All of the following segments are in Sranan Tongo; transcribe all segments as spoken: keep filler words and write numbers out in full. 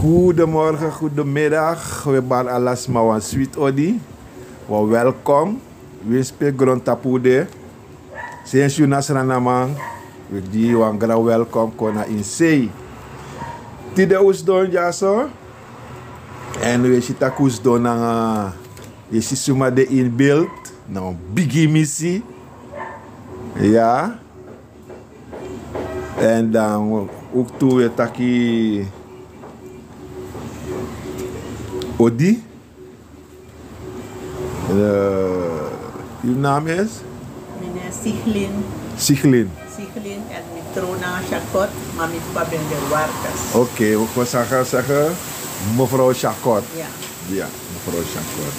Goedemorgen, goedemiddag. We bari ala sma wan switi odi. Wan welkom. Winsi pe grontapu un de. Sensi un na Srananman, we gi yu wan gran welkom kon na ini sei. Tide un sidon dyaso. Èn we si tak' un sidon nanga, yu si suma de in beeld. Na wan bigi misi. Ya. Èn dan un tu we taki odi. Eh, yu naam is? Meneer Siglin. Siglin. Siglin, èn mi trouw nanga Shakot, ma mi p'pa ben de Wartes. Oké, we gaan zeggen, zeggen mevrouw Shakot. Ja. Ja, mevrouw Shakot.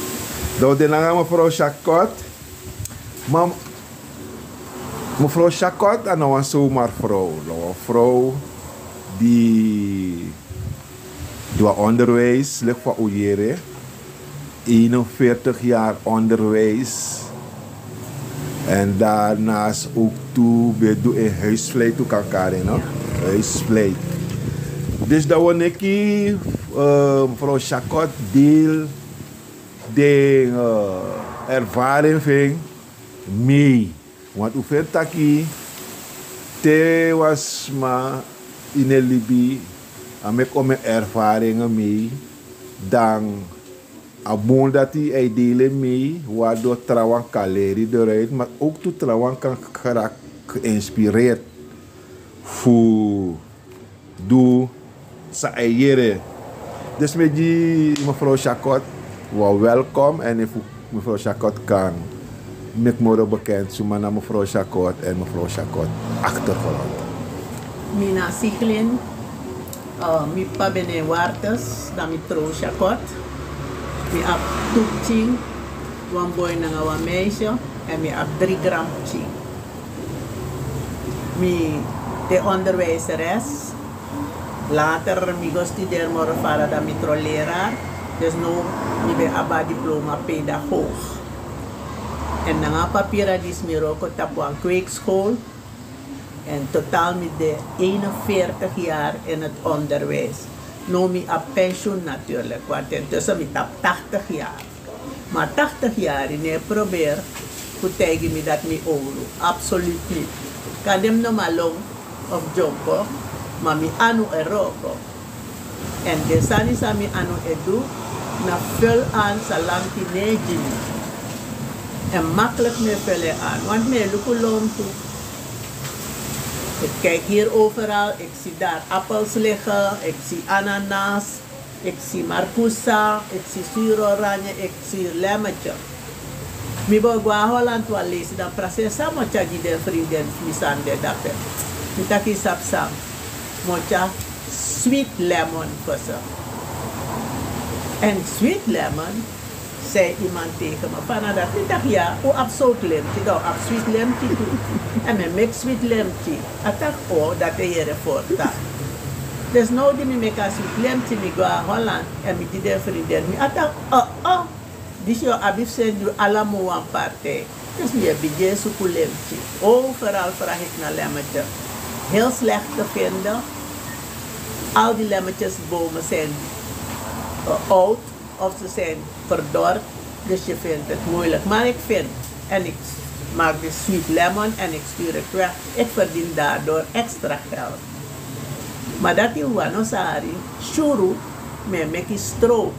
Dan we de nanga mevrouw Shakot. Ma mevrouw Shakot, a no wan zomaar vrouw. No wan vrouw die du a onderwijs, leki fa un yere, eenenveertig jaar onderwijs. En daarnaast ook tu ben du in huisvleit, un kan kari, no? Ja. Huisvleit. Dus dan wil ik, eh, mevrouw Shakot deel de, eh, ervaring fu en mee. Want un feni taki te wan sma ini en libi, a meki omeni ervaringen mee, dan a bun dati a e deel en mee, waardoor trawan kan leri eruit, maar ook tu trawan kan geraak geïnspireerd fu du san a e yere. Dus mi e gi mevrouw Shakot wan welkom, en efu mevrouw Shakot kan meki moro bekend suma na mevrouw Shakot en mevrouw Shakot achtergrond. Mi na Siglin, eh, mi p'pa ben de Wartes, dan mi trouw Shakot. Mi abi tu pikin, wan boi nanga wan meisje, en mi abi dri granpikin. Mi de onderwijzeres. Later mi go studeri moro fara, dan mi tron leraar. Dus now mi ben abi a diploma pedagoog. En nanga a papira disi mi wroko tapu wan kweekschool. En totaal mi de eenenveertig jaar in het onderwijs. Now mi abi pensioen natuurlijk, want intussen mi tapu tachtig jaar. Ma tachtig yari no e proberi fu taigi mi dati mi owru. Absoluut niet. Kande mi no man lon of dyonko, ma mi anu e wroko. En den sani san mi anu e du, na ful aan, san lanti no e gi mi. En makkelijk mi e ful en aan, want mi e luku lontu. Ik kijk hier overal, ik zie daar appels liggen, ik zie ananas. Ik zie marcousa, ik zie zuur oranje, ik zie lemetje. Mi bo go na Holland wan leisi, dan prakseri san mi o tyari gi den vriendin fu mi san de dape. Mi taki: "Yu sabi san, mi o tyari sweet lemon fu yu." En sweet lemon, zei iemand tegen me. Fa na dati? Mi taki: "Ya, un abi sout lemti, dan un abi sweet lemti tu." En mi e meki sweet lemti. A taki: "O, dati e yere voortaan." Dus now di mi meki a sweet lemti, mi go na Holland, en mi gi den vriendin fu mi. A taki: "O, o, disi yu o abi fu seni gi un ala mun wan partij." Dus mi e bigin e suku lemti. Overal vraag ik naar lemmetjes. Heel slecht te vinden. Al die lemmetjesbomen zijn, eh, oud of ze zijn verdord, dus je vindt het moeilijk. Maar ik vind, en ik maak dus sweet lemon en ik stuur het weg. Ik verdien daardoor extra geld. Ma dati wan no sari, suru, mi e meki stroop.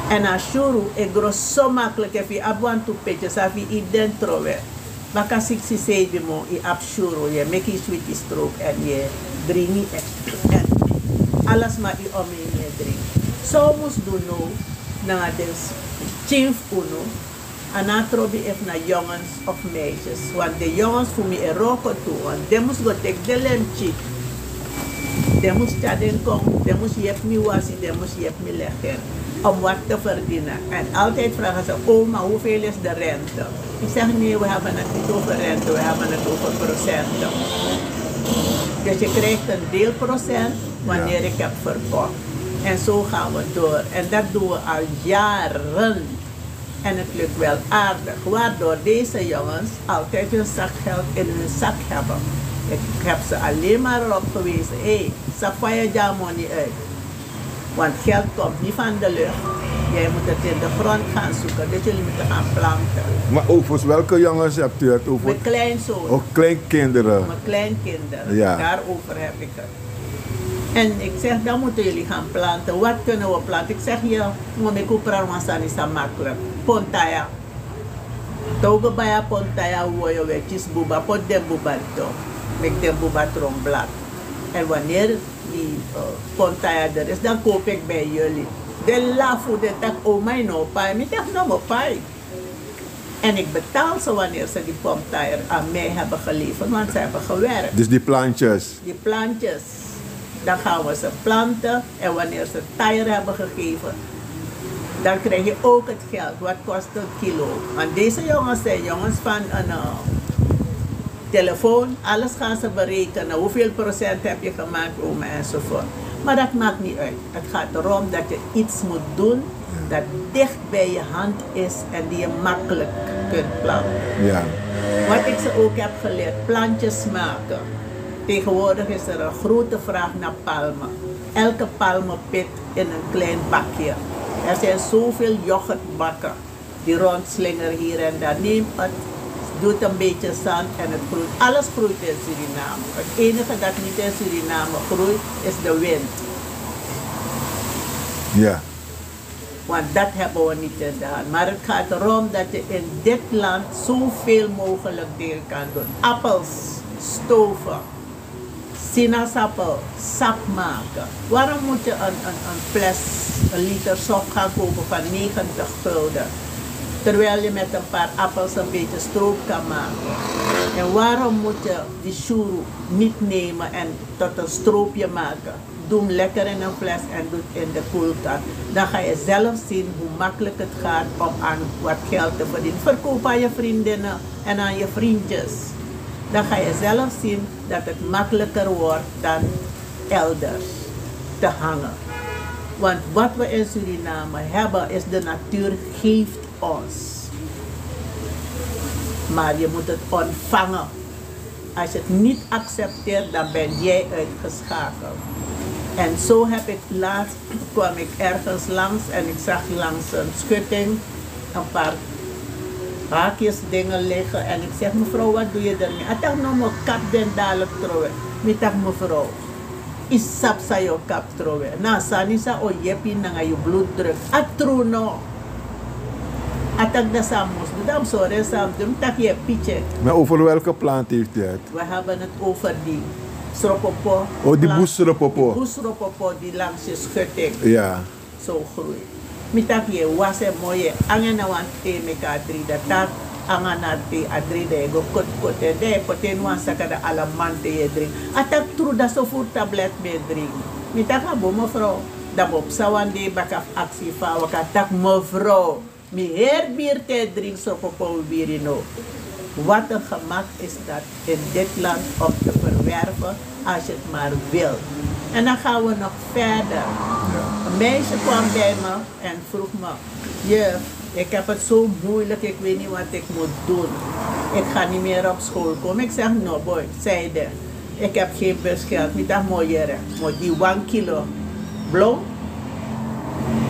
En a suru e gro so makkelijk, efu yu abi wantu petje, san fu yu iti den trowe. Baka siksi, seibi mun yu abi suru, yu e meki yu switi stroop en yu e dringi en, en ala sma yu omeni e dringi. So un mus du now nanga den pikin fu unu, a no trobi efu na jongens of meisjes. Want den jongens fu mi e wroko tu, want den mus go teki den lemti. Den mus tyari den kon, den mus yepi mi wasi, den mus yepi mi legi en, om wat te verdienen. En altijd vragen ze: "Oma, hoeveel is de rente?" Ik zeg: "Nee, we hebben het niet over rente, we hebben het over procenten." Dus je krijgt een deelprocent wanneer ik heb verkocht. En zo gaan we door. En dat doen we al jaren. En het lukt wel aardig, waardoor deze jongens altijd hun zakgeld in hun zak hebben. Ik heb ze alleen maar erop gewezen: "Hé, san fa yu e gi a moni uit?" Want geld komt niet van de lucht. Jij moet het in de grond gaan zoeken. Dus jullie moeten gaan planten. Maar overigens, welke jongens hebt u het over? Mijn kleinzoon. Oh, kleinkinderen. Mijn kleinkinderen. Ja. Daarover heb ik het. En ik zeg, dan moeten jullie gaan planten. Wat kunnen we planten? Ik zeg, je moet me koepra, want sani is makkelijk. Pontaya. Te wi go bai a pontaya, wi woyo, wi e kisi buba, poti den buba didon, meki den buba tron blad. En wanneer die, eh, pontaya er is, dan koop ik bij jullie. Den lafu, den taki: "Oma, yu no pai." Mi taki: "No, mi o pai." En ik betaal ze wanneer ze die pontaya aan mij hebben geleverd, want ze hebben gewerkt. Dus die plantjes? Die plantjes, dan gaan we ze planten. En wanneer ze tire hebben gegeven, dan krijg je ook het geld. Wat kost een kilo? Want deze jongens zijn jongens van een, eh, telefoon. Alles gaan ze berekenen. Hoeveel procent heb je gemaakt, oma, enzovoort. Maar dat maakt niet uit. Het gaat erom dat je iets moet doen dat dicht bij je hand is en die je makkelijk kunt planten. Ja. Wat ik ze ook heb geleerd, plantjes maken. Tegenwoordig is er een grote vraag naar palmen. Elke palmenpit in een klein bakje. Er zijn zoveel yoghurtbakken die rondslingeren hier en daar. Neem het, doe het een beetje zand en het groeit. Alles groeit in Suriname. Het enige dat niet in Suriname groeit, is de wind. Ja. Want dat hebben we niet in de hand. Maar het gaat erom dat je in dit land zoveel mogelijk dingen kan doen. Appels stoven, sinaasappel sap maken. Waarom moet je een, een, een fles, een liter sop gaan kopen van negentig gulden, terwijl je met een paar appels een beetje stroop kan maken? En waarom moet je die sjoeroe niet nemen en tot een stroopje maken? Doe hem lekker in een fles en doe het in de koelkast. Dan ga je zelf zien hoe makkelijk het gaat om aan wat geld te verdienen. Verkoop aan je vriendinnen en aan je vriendjes. Dan ga je zelf zien dat het makkelijker wordt dan elders te hangen. Want wat we in Suriname hebben, is de natuur geeft ons. Maar je moet het ontvangen. Als je het niet accepteert, dan ben jij uitgeschakeld. En zo heb ik laatst, kwam ik ergens langs en ik zag langs een schutting een paar haakjes dingen liggen. En ik zeg: "Mevrouw, wat doe je ermee?" Hij dacht: "No, mi o kapu den dadelijk trowe." Mi taki: "Mevrouw, yu sabi san yu o kapu trowe? Na a sani san o yepi yu nanga yu bloeddruk." A tru no? A taki: "Da san mi mus du, da mi sori en san mi du." Mi taki: "Yu e piki." Maar over welke plant heeft u het? We hebben het over die sropopo. Oh, die plant. Busropopo. Die busropopo die langs je schutting. Ja. Zo groeit. Mi taki: "Yu e wasi en moi, yu e hang en na wan te meki a dri." Da taki: "Hang en na te, a dri, da yu e go koti koti en, da yu e poti en ini wan saka, da ala mamanten yu e dringi." A taki: "Tru, da so furu tablet mi e dringi." Mi taki: "A bun, mevrouw." Da mi o psa wan dei baka fu aksi yu fa a waka. A taki: "Mevrouw, mi heri biri te yu e dringi sropopo, wi biri no." Wat een gemak is dat in dit land om te verwerven als je het maar wil. En dan gaan we nog verder. Ja. Een meisje kwam bij me en vroeg me: "Juf, ik heb het zo moeilijk, ik weet niet wat ik moet doen. Ik ga niet meer op school komen." Ik zeg: "No, boy," zei ze. "Ik heb geen busgeld." Mi taki: "Mo yere, mi o gi yu wan kilo blon,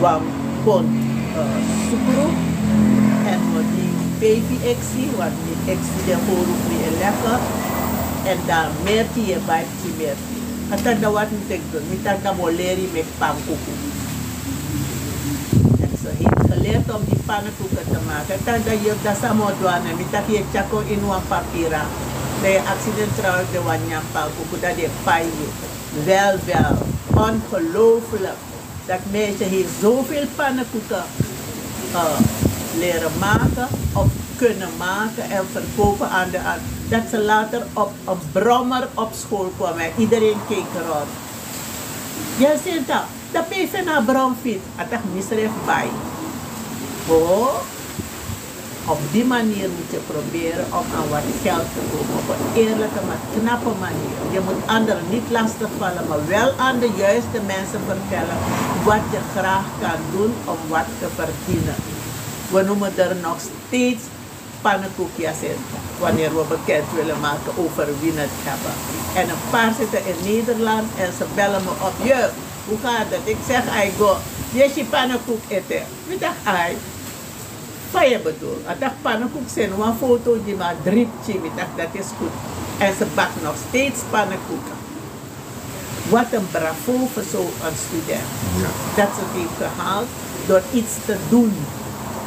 wan pond, eh, sukru, en mi o gi yu feifi eksi, want mi eksi den fowru fri e leki. En dan merki yu e bai, pikin merki." A taki: "Da wat mi teki du?" Mi taki: "Da mi o leri yu meki pankuku." En ze heeft geleerd om die pannenkoeken te maken. A taki: "Da yu, da san mi o du?" A nen mi taki: "Yu e tyari kon ini wan papira, dan yu e aksi den trawan efu den wani nyan pankuku, dan den e pai yu." Wel, wel, ongelooflijk. Dat meisje heeft zoveel pannenkoeken, eh, leren maken of kunnen maken en verkopen aan de, aan, dat ze later op een brommer op school kwam en iedereen keek rond. Jacinta, da pe yu feni a bromfiets? A taki: "Mi srefi bai." Oh, op die manier moet je proberen om aan wat geld te komen. Op een eerlijke, maar knappe manier. Je moet anderen niet lastig vallen, maar wel aan de juiste mensen vertellen wat je graag kan doen om wat te verdienen. We noemen er nog steeds pannenkoekjes in, wanneer we bekend willen maken over wie het hebben. En een paar zitten in Nederland en ze bellen me op: "Juf, Hoe gaat het? Ik zeg: "Ai, go. Yu e si pannenkoek ete?" Mi taki: "Ai." "Fa yu e bedoel?" A taki: "Pannenkoek seni wan foto gi mi, a dri pikin." Mi taki: "Dat is goed." En ze bakt nog steeds pannenkoeken. Wat een bravo voor zo'n student. Ja. Dat ze het heeft gehaald door iets te doen.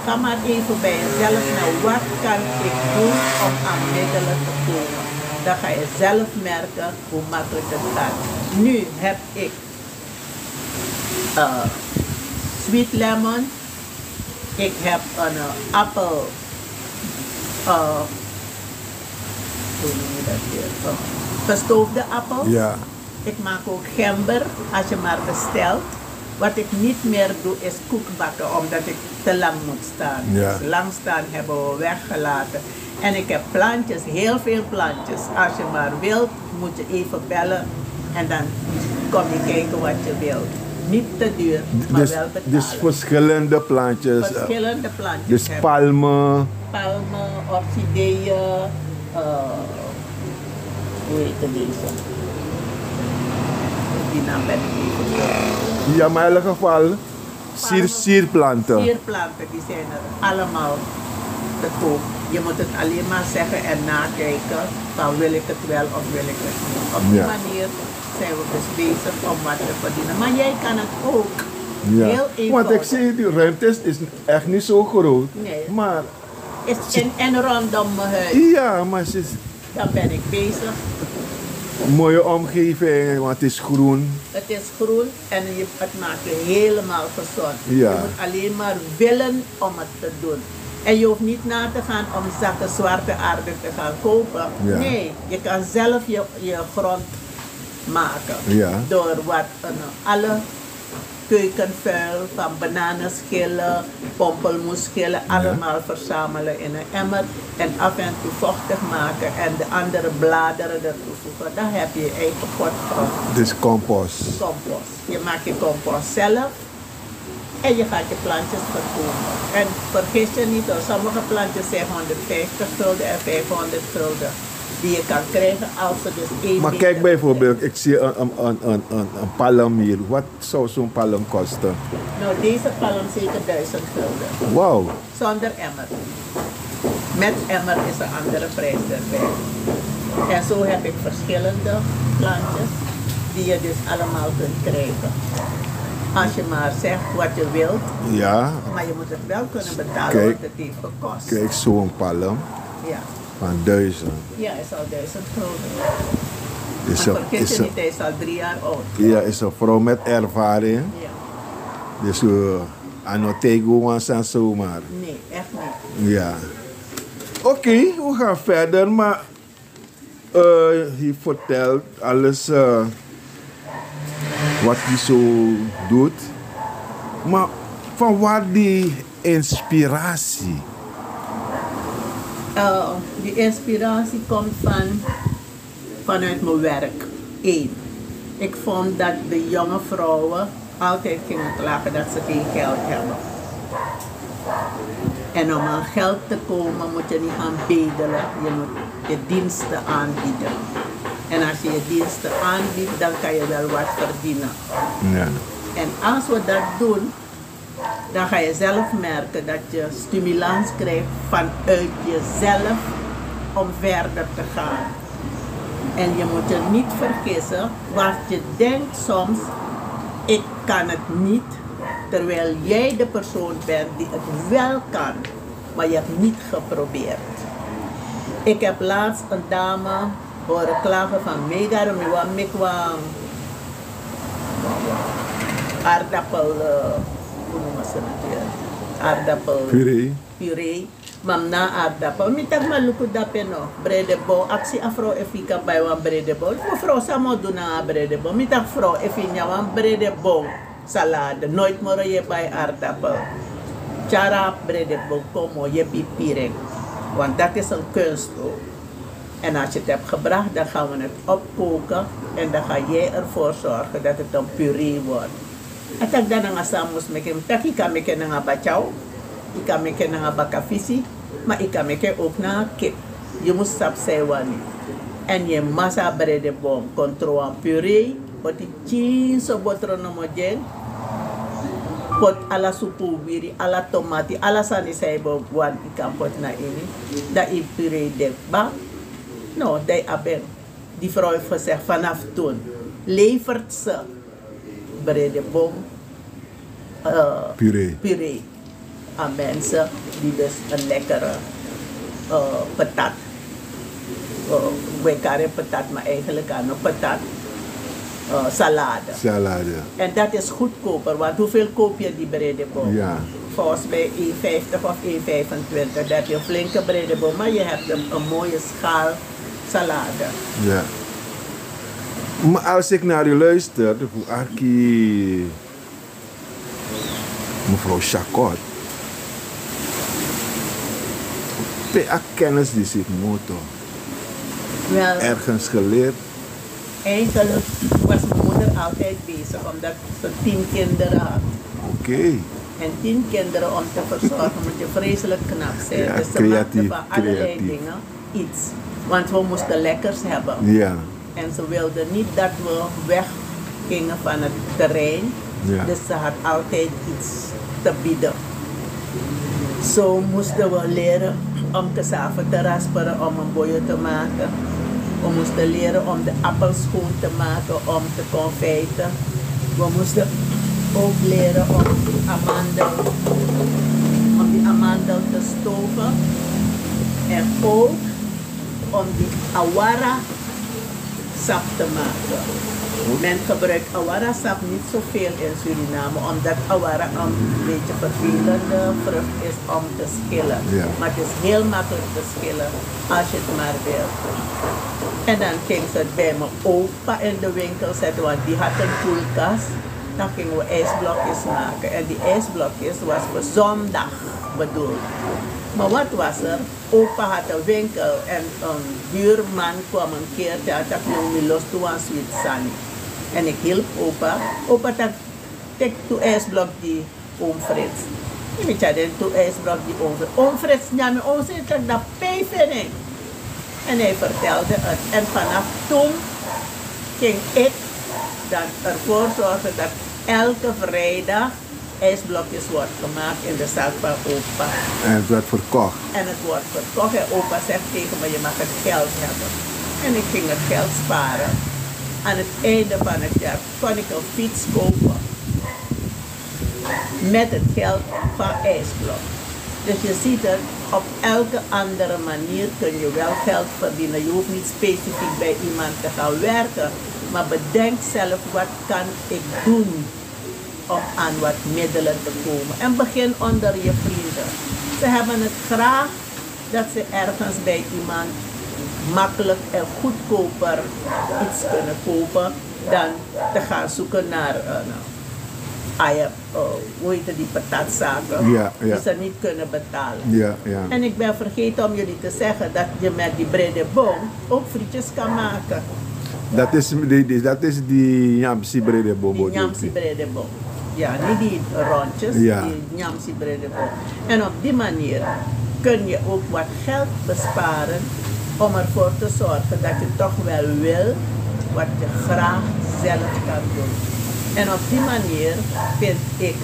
Ga maar even bij jezelf na: wat kan ik doen om aan middelen te komen? Dan ga je zelf merken hoe makkelijk het gaat. Nu heb ik eh, sweet lemon. Ik heb een eh, appel. Eh, hoe noem je dat weer? Eh, gestoofde appel. Ja. Ik maak ook gember, als je maar bestelt. Wat ik niet meer doe, is koek bakken, omdat ik te lang moet staan. Ja. Dus lang staan hebben we weggelaten. En ik heb plantjes, heel veel plantjes. Als je maar wilt, moet je even bellen. En dan kom je kijken wat je wilt. Niet te duur, maar dus, wel betalen. Dus verschillende plantjes. Verschillende plantjes. Dus heb ik. Palmen. Palmen, orchideeën. Eh, hoe heet deze? Die naam ben ik even kwijt. Ja, maar in elk geval, sier, sierplanten. Sierplanten, die zijn er allemaal te koop. Je moet het alleen maar zeggen en nakijken van: wil ik het wel of wil ik het niet. Op die manier zijn we dus bezig om wat te verdienen. Maar jij kan het ook. Ja. Heel eenvoudig. Want ik zie, die ruimte is, is echt niet zo groot. Nee. Maar is in en rondom mijn huis. Ja, maar ze is. Dan ben ik bezig. Mooie omgeving, want het is groen. Het is groen en je, het maakt je helemaal gezond. Ja. Je moet alleen maar willen om het te doen. En je hoeft niet na te gaan om zakken zwarte aarde te gaan kopen. Ja. Nee, je kan zelf je, je grond maken. Ja. Door wat een, alle keukenvuil, van bananenschillen, pompelmoesschillen, allemaal verzamelen in een emmer en af en toe vochtig maken en de andere bladeren er toevoegen. Dan heb je je eigen potgrond. Dus compost. Compost. Je maakt je compost zelf en je gaat je plantjes verkopen. En vergis je niet hoor, sommige plantjes zijn honderdvijftig gulden en vijfhonderd gulden die je kan krijgen als ze dus één meter zijn. Maar kijk bijvoorbeeld, ik zie een, een, een, een, een, een palm hier. Wat zou zo'n palm kosten? Nou, deze palm zeker duizend gulden. Wauw. Zonder emmer. Met emmer is een andere prijs erbij. En zo heb ik verschillende plantjes die je dus allemaal kunt krijgen. Als je maar zegt wat je wilt. Ja. Maar je moet het wel kunnen betalen, kijk, want het heeft gekost. Kijk, zo'n palm. Ja. Van duizend. Ja, is al duizend gulden. Is een, maar vergis je niet, hij is al drie jaar oud. Ja, is een vrouw met ervaring. Ja. Dus we aan no tegen wan sani zomaar. Nee, echt niet. Ja. Oké, we gaan verder, maar eh, hij vertelt alles eh, wat hij zo doet. Maar van waar die inspiratie? Eh, die inspiratie komt van, vanuit mijn werk. Eén, ik vond dat de jonge vrouwen altijd gingen klagen dat ze geen geld hebben. En om aan geld te komen moet je niet gaan bedelen, je moet je diensten aanbieden. En als je je diensten aanbiedt, dan kan je wel wat verdienen. Ja. En als we dat doen, dan ga je zelf merken dat je stimulans krijgt vanuit jezelf om verder te gaan. En je moet je niet vergissen, want je denkt soms: ik kan het niet, terwijl jij de persoon bent die het wel kan, maar je hebt niet geprobeerd. Ik heb laatst een dame horen klagen van: "Mega, mi wan meki wan aardappel, eh, hoe noemen ze het weer? Aardappel. Puree. Puree. Ma mi no abi aardappel." Mi taki: "Ma luku dape no, bredebon. Aksi a vrouw efu yu kan bai wan bredebon." "Mevrouw, san mi o du nanga a bredebon?" Mi taki: "Vrouw, efu yu nyan wan bredebon salade, nooit moro yu e bai aardappel. Tyari a bredebon kon, mi o yepi yu piri en. Want dat is een kunst ook. En als je het hebt gebracht, dan gaan we het opkoken en dan ga jij ervoor zorgen dat het een puree wordt." A taki: "Dan nanga san mi mus meki en?" Mi taki: "Yu kan meki en nanga batyaw, yu kan meki en nanga bakafisi, ma yu kan meki en ook nanga kip. Yu mus sabi san yu wani. En yu e masa a bredebon kon tron wan puree, Poti kinso botro nomo gi en. Poti ala supu wiri, ala tomati, ala sani san yu bo wani yu kan poti na ini. Dan yu puree de kba. No, dan yu abi en. Die vrouw heeft gezegd: vanaf toen levert ze bredebon, eh, puree aan mensen die dus een lekkere, eh, patat, eh, we kari en patat, maar eigenlijk aan een patat, eh, salade. Salade. En dat is goedkoper, want hoeveel koop je die bredebon? Ja. Volgens mij een vijftig of een vijfentwintig. Dat is een flinke bredebon, maar je hebt een, een mooie schaal salade. Ja. Maar als ik naar u luister, fu arki mevrouw Chacot, pe a kennis disi fu moto? Wel, ergens geleerd? Eigenlijk was mijn moeder altijd bezig, omdat ze tien kinderen had. Oké. En tien kinderen om te verzorgen moet je vreselijk knap zijn. Ja, dus ze maakte creatief, van allerlei creatief dingen iets. Want we moesten lekkers hebben. Ja. En ze wilde niet dat we weggingen van het terrein. Ja. Dus ze had altijd iets te bieden. Zo moesten we leren om cassave te rasperen om een boyo te maken. We moesten leren om de appels schoon te maken om te confijten. We moesten ook leren om die amandel, om die amandel te stoven. En ook om die awara sap te maken. Men gebruikt awara sap niet zoveel in Suriname, omdat awara een beetje vervelende vrucht is om te schillen. Ja. Maar het is heel makkelijk te schillen als je het maar wilt. En dan ging ze het bij mijn opa in de winkel zetten, want die had een koelkast. Dan gingen we ijsblokjes maken. En die ijsblokjes was voor zondag bedoeld. Maar wat was er? Opa had een winkel en een buurman kwam een keer te attack, no, mi lostu wan sweet sani. En ik hielp opa. Opa tak, tek tu ijsblok gi oom Frits. Mi tyari den tu ijsblok gi oom Frits. Oom Frits nyan en, oom Frits taki: dan pijp en. En hij vertelde het. En vanaf toen ging ik dan ervoor zorgen dat elke vrijdag ijsblokjes wordt gemaakt in de zaak van opa. En het werd verkocht? En het wordt verkocht. En opa zegt tegen me: je mag het geld hebben. En ik ging het geld sparen. Aan het einde van het jaar kon ik een fiets kopen. Met het geld van ijsblok. Dus je ziet het, op elke andere manier kun je wel geld verdienen. Je hoeft niet specifiek bij iemand te gaan werken. Maar bedenk zelf: wat kan ik doen om aan wat middelen te komen? En begin onder je vrienden. Ze hebben het graag dat ze ergens bij iemand makkelijk en goedkoper iets kunnen kopen dan te gaan zoeken naar een, eh, hoe heet die patatzaken, ja, ja, die ze niet kunnen betalen. Ja, ja. En ik ben vergeten om jullie te zeggen dat je met die bredebon ook frietjes kan maken. Dat is die, die, dat is die nyamsi bredebon. Die nyamsi bredebon. Ja, niet die rondjes, ja, die nyamsi bredebon. En op die manier kun je ook wat geld besparen om ervoor te zorgen dat je toch wel wil wat je graag zelf kan doen. En op die manier vind ik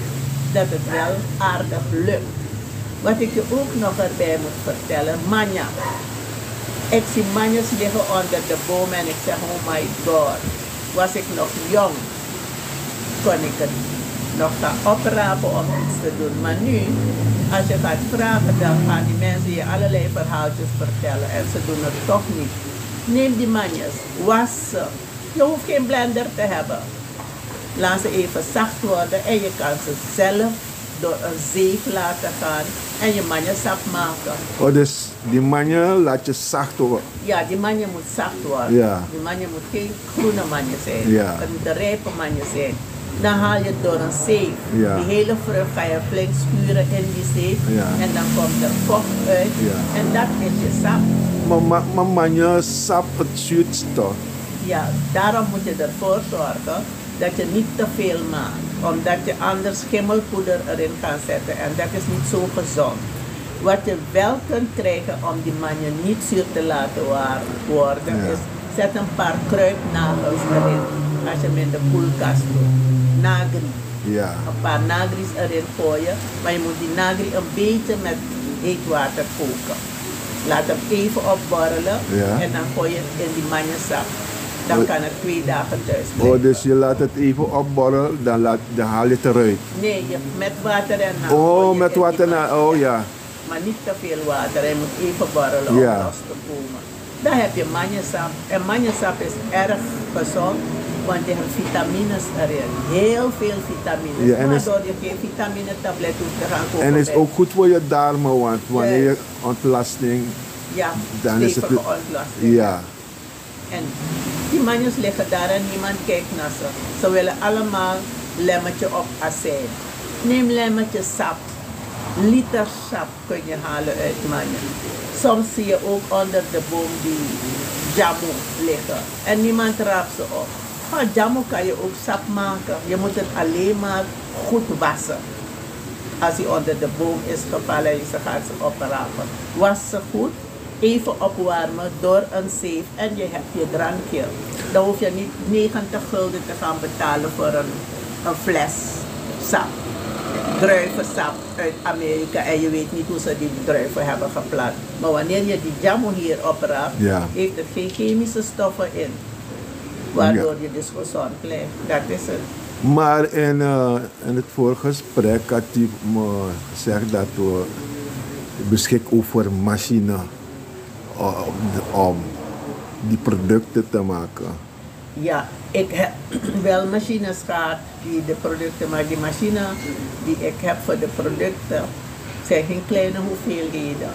dat het wel aardig lukt. Wat ik je ook nog erbij moet vertellen, manya. Ik zie manjes liggen onder de boom en ik zeg: oh my God, was ik nog jong, kon ik het nog gaan oprapen om iets te doen. Maar nu, als je gaat vragen, dan gaan die mensen je allerlei verhaaltjes vertellen en ze doen het toch niet. Neem die manjes, was ze. Je hoeft geen blender te hebben. Laat ze even zacht worden en je kan ze zelf door een zeef laten gaan en je manjesap maken. Oh, dus die manje laat je zacht worden? Ja, die manje moet zacht worden. Ja. Die manje moet geen groene manje zijn. Ja. Het moet een rijpe manje zijn. Dan haal je het door een zeef. Ja. Die hele vrucht ga je flink schuren in die zeef. Ja. En dan komt er vocht uit. Ja. En dat is je sap. Maar, maar, maar manje sap, het zuurt toch? Ja, daarom moet je ervoor zorgen dat je niet te veel maakt, omdat je anders schimmelpoeder erin kan zetten en dat is niet zo gezond. Wat je wel kunt krijgen om die manje niet zuur te laten wa-, worden, ja, is: zet een paar kruidnagels erin. Als je hem in de koelkast doet, nagri. Ja. Een paar nagri's erin gooien, maar je moet die nagri een beetje met heet water koken. Laat hem even opborrelen, ja, en dan gooi je het in die manjesap. Dan, oh, kan het twee dagen thuis blijven. Oh, dus je laat het even opborrelen, dan, laat, dan haal je het eruit? Nee, je, met water en nagel. Oh, met water na, oh ja. Maar niet te veel water, hij moet even borrelen, ja, om los te komen. Dan heb je manjesap. En manjesap is erg gezond, want je hebt vitamines erin. Heel veel vitamines. Ja, en is, waardoor je geen vitaminetabletje hoeft te gaan kopen. En is ook goed voor je darmen, want wanneer je ontlasting, ja, dan is het stevige ontlasting. Ja. En die manjes liggen daar en niemand kijkt naar ze. Ze willen allemaal lemmertje op azijn. Neem lemmertje sap, liter sap kun je halen uit manjes. Soms zie je ook onder de boom die jamu liggen. En niemand raapt ze op. Van jamu kan je ook sap maken. Je moet het alleen maar goed wassen. Als hij onder de boom is gevallen en je gaat ze oprapen, was ze goed. Even opwarmen door een zeef en je hebt je drankje. Dan hoef je niet negentig gulden te gaan betalen voor een, een fles sap. Druivensap uit Amerika en je weet niet hoe ze die druiven hebben geplant. Maar wanneer je die jamu hier opraapt, ja, heeft het geen chemische stoffen in. Waardoor, ja, je dus gezond blijft. Dat is het. Maar in, eh, in het vorige gesprek had u me gezegd dat we beschikken over machine om, om die producten te maken. Ja, ik heb wel machines gehad die de producten maken. Die machine die ik heb voor de producten zijn geen kleine hoeveelheden.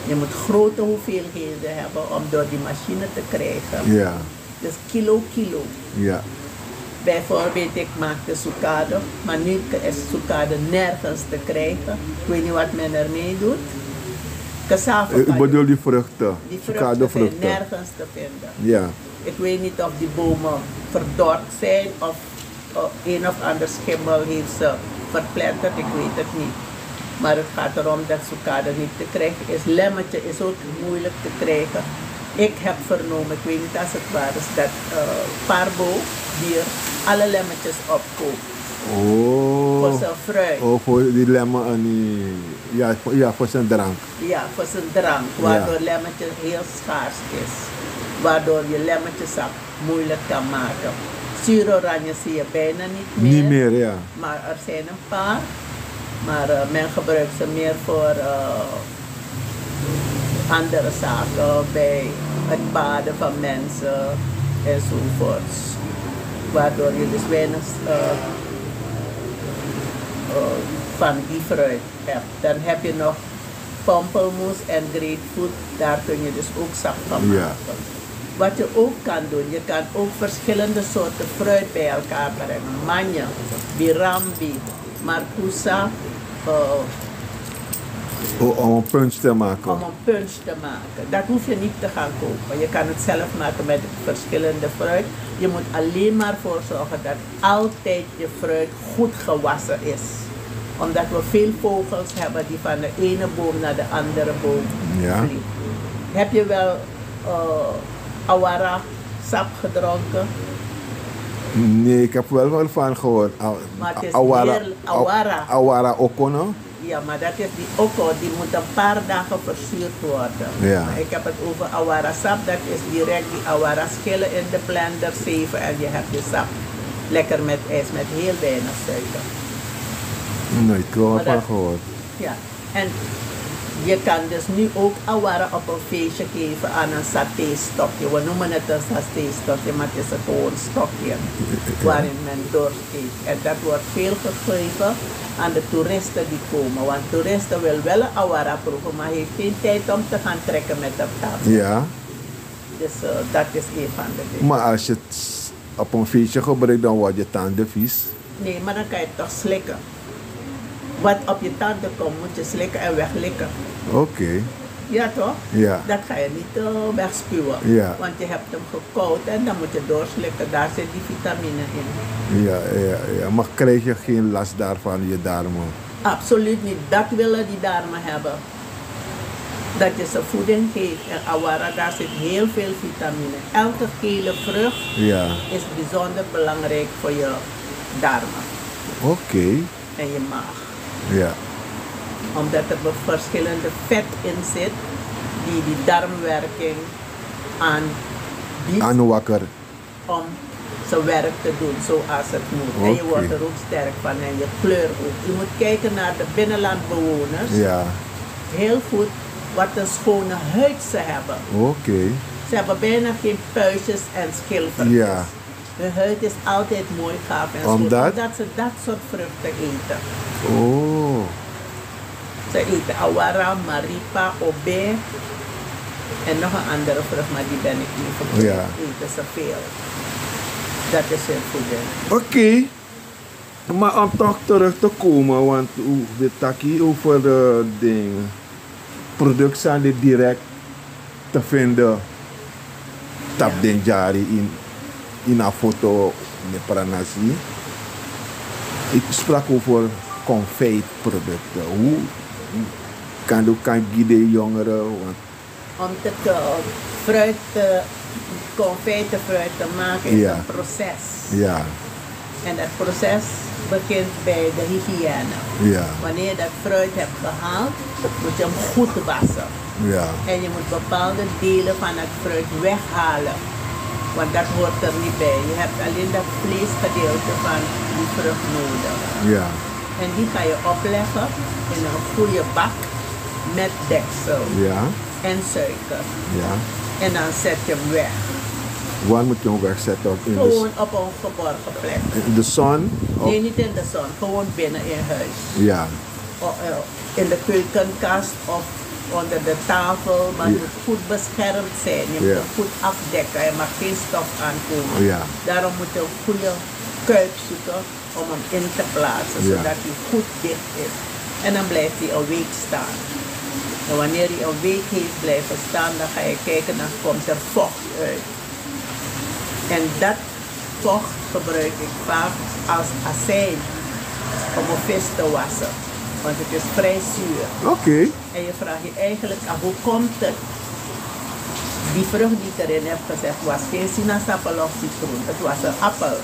Je moet grote hoeveelheden hebben om door die machine te krijgen. Ja. Dus kilo, kilo. Ja. Bijvoorbeeld, ik maakte sucade, maar nu is sucade nergens te krijgen. Ik weet niet wat men ermee doet. Cassave. U, u kan je bedoelt die vruchten? Die vruchten zijn, sucadevruchten, nergens te vinden. Ja. Ik weet niet of die bomen verdord zijn of, eh, een of ander schimmel heeft ze verpletterd, ik weet het niet. Maar het gaat erom dat sucade niet te krijgen is. Lemmertje is ook moeilijk te krijgen. Ik heb vernomen, ik weet niet als het waar is, dat, eh, Parbo hier alle lemmertjes opkoopt. Oh. Voor zijn fruit. Oh, voor die lemmer en die, ja, voor, ja, voor zijn drank. Ja, voor zijn drank, ja, waardoor lemmertje heel schaars is. Waardoor je lemmertjesap moeilijk kan maken. Zure oranje zie je bijna niet meer. Niet meer, ja. Maar er zijn een paar. Maar, eh, men gebruikt ze meer voor, eh, andere zaken, bij het baden van mensen enzovoorts. Waardoor je dus weinig, eh, eh, van die fruit hebt. Dan heb je nog pampelmoes en grapefruit, daar kun je dus ook sap van maken. Ja. Wat je ook kan doen, je kan ook verschillende soorten fruit bij elkaar brengen. Manje, birambi, marcousa, eh, o-, om een punch te maken. Om een punch te maken. Dat hoef je niet te gaan kopen. Je kan het zelf maken met verschillende fruit. Je moet alleen maar voor zorgen dat altijd je fruit goed gewassen is. Omdat we veel vogels hebben die van de ene boom naar de andere boom, ja, vliegen. Heb je wel, eh, awara sap gedronken? Nee, ik heb wel wel van gehoord. A-, maar het is awara, heerlijk. Awara. Awara okono. Ja, maar dat is die oko, die moet een paar dagen verzuurd worden. Ja. Maar ik heb het over awara sap, dat is direct die awara schillen in de blender, zeven en je hebt je sap. Lekker met ijs, met heel weinig suiker. Nooit van gehoord. Ja, en je kan dus nu ook awara op een feestje geven aan een satéstokje. We noemen het een satéstokje, maar het is een gewoon stokje waarin men dorst eet. En dat wordt veel gegeven aan de toeristen die komen. Want toeristen wil wel een awara proeven, maar heeft geen tijd om te gaan trekken met een tas. Ja. Dus, eh, dat is een van de dingen. Maar als je het op een feestje gebruikt, dan wordt je tanden vies. Nee, maar dan kan je het toch slikken. Wat op je tanden komt, moet je slikken en weglikken. Oké. Ja, toch? Ja. Dat ga je niet, eh, wegspuwen. Ja. Want je hebt hem gekoud en dan moet je doorslikken. Daar zit die vitamine in. Ja, ja, ja. Maar krijg je geen last daarvan, je darmen? Absoluut niet. Dat willen die darmen hebben. Dat je ze voeding geeft. En awara, daar zit heel veel vitamine. Elke gele vrucht, ja, is bijzonder belangrijk voor je darmen. Oké. En je maag. Ja. Omdat er be-, verschillende vet in zit die die darmwerking aanbiedt. Aanwakker. Om zijn werk te doen zoals het moet. En je, oké, wordt er ook sterk van en je kleur ook. Je moet kijken naar de binnenlandbewoners. Ja. Heel goed wat een schone huid ze hebben. Oké. Ze hebben bijna geen puistjes en schilfertjes. Ja. Hun huid is altijd mooi, gaaf en schoon. Omdat? Omdat ze dat soort vruchten eten. Oh. Ze eten awara, maripa, obe en nog een andere vrucht, maar die ben ik nu vergeten. Ja. Eten ze veel. Dat is hun voeding. Oké, maar om toch terug te komen, want u weet taki over de dingen. Product sani direct te vinden tapu den dyari in, in a foto, ne pranasi. Ik sprak over confitproducten. Hoe kan u kan gi de jongeren, want om te, eh, fruit te, confite fruit te maken is, ja, een proces. Ja. En dat proces begint bij de hygiëne. Ja. Wanneer je dat fruit hebt gehaald, moet je hem goed wassen. Ja. En je moet bepaalde delen van het fruit weghalen. Want dat hoort er niet bij. Je hebt alleen dat vleesgedeelte van die vrucht nodig. Ja. En die ga je opleggen in een goede bak met deksel. Ja. En suiker. Ja. En dan zet je hem weg. Waar moet je hem wegzetten? Op in de s- Gewoon op een geborgen plek. In de zon? Of? Nee, niet in de zon. Gewoon binnen in huis. Ja. O-, eh, in de keukenkast of onder de tafel. Maar, ja, het moet goed beschermd zijn. Je, ja, moet hem goed afdekken. Er mag geen stof aankomen. Ja. Daarom moet je een goede kuip zoeken om hem in te plaatsen, ja, zodat hij goed dicht is. En dan blijft hij een week staan. En wanneer hij een week heeft blijven staan, dan ga je kijken, dan komt er vocht uit. En dat vocht gebruik ik vaak als azijn om mijn vis te wassen. Want het is vrij zuur. Oké. En je vraagt je eigenlijk af, hoe komt het? Die vrucht die ik erin heb gezet was geen sinaasappel of citroen. Het was een appel.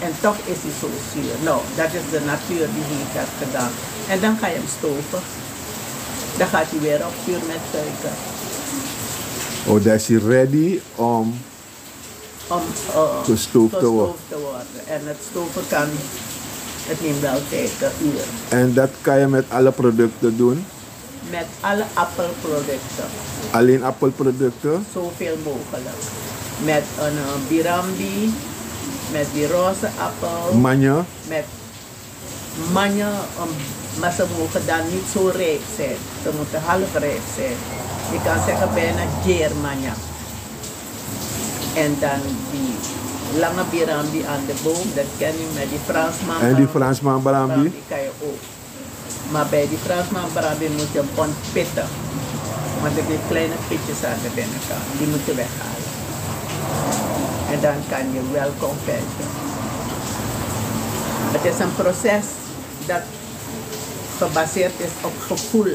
En toch is hij zo zuur. Nou, dat is de natuur die heeft dat gedaan. En dan ga je hem stoven. Dan gaat hij weer op vuur met suiker. Oh, dan is hij ready om, om, eh, gestoofd te wo- gestoofd te worden. En het stoven kan, het neemt wel tijd, een uur. En dat kan je met alle producten doen? Met alle appelproducten. Alleen appelproducten? Zoveel mogelijk. Met een, eh, birambi, met die roze appel. Manja? Met manja, eh, maar ze mogen dan niet zo rijp zijn. Ze moeten half rijp zijn. Je kan zeggen bijna geermanja. En dan die lange birambi aan de boom, dat ken je met die Fransman. En die Fransman birambi? Birambi kan je ook. Maar bij die Fransman birambi moet je hem ontpitten. Want er zitten kleine pitjes aan de binnenkant. Die moet je weghalen. En dan kan je wel confijten. Het is een proces dat gebaseerd is op gevoel.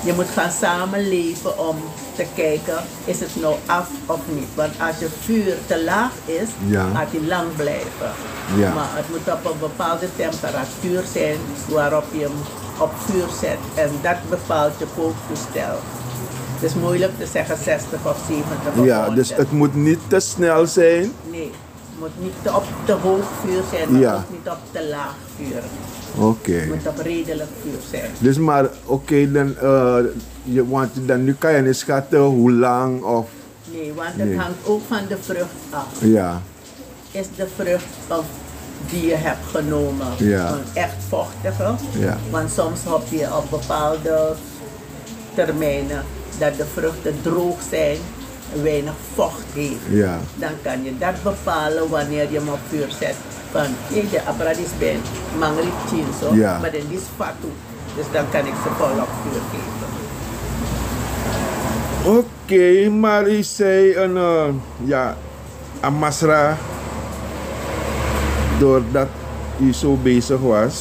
Je moet gaan samenleven om te kijken, is het nou af of niet? Want als je vuur te laag is, ja, gaat hij lang blijven. Ja. Maar het moet op een bepaalde temperatuur zijn waarop je hem op vuur zet. En dat bepaalt je kooktoestel. Het is moeilijk te zeggen, zestig of zeventig of honderd. Ja, dus het moet niet te snel zijn. Nee. Het moet niet te, op te hoog vuur zijn, maar, ja, ook niet op te laag vuur. Oké. Het moet op redelijk vuur zijn. Dus maar, oké, dan, eh, je, want dan nu kan je niet schatten hoe lang of... Nee, want het, nee, hangt ook van de vrucht af. Ja. Is de vrucht of die je hebt genomen, ja, een echt vochtige? Ja. Want soms heb je op bepaalde termijnen dat de vruchten droog zijn, weinig vocht heeft. Ja. Dan kan je dat bepalen wanneer je hem op vuur zet. Van, hé, de abra disi ben mangri pikinso, ja, maar dan disi fatu. Dus dan kan ik ze volop vuur geven. Oké, maar u zei een, eh, ja, a masra, doordat u zo bezig was,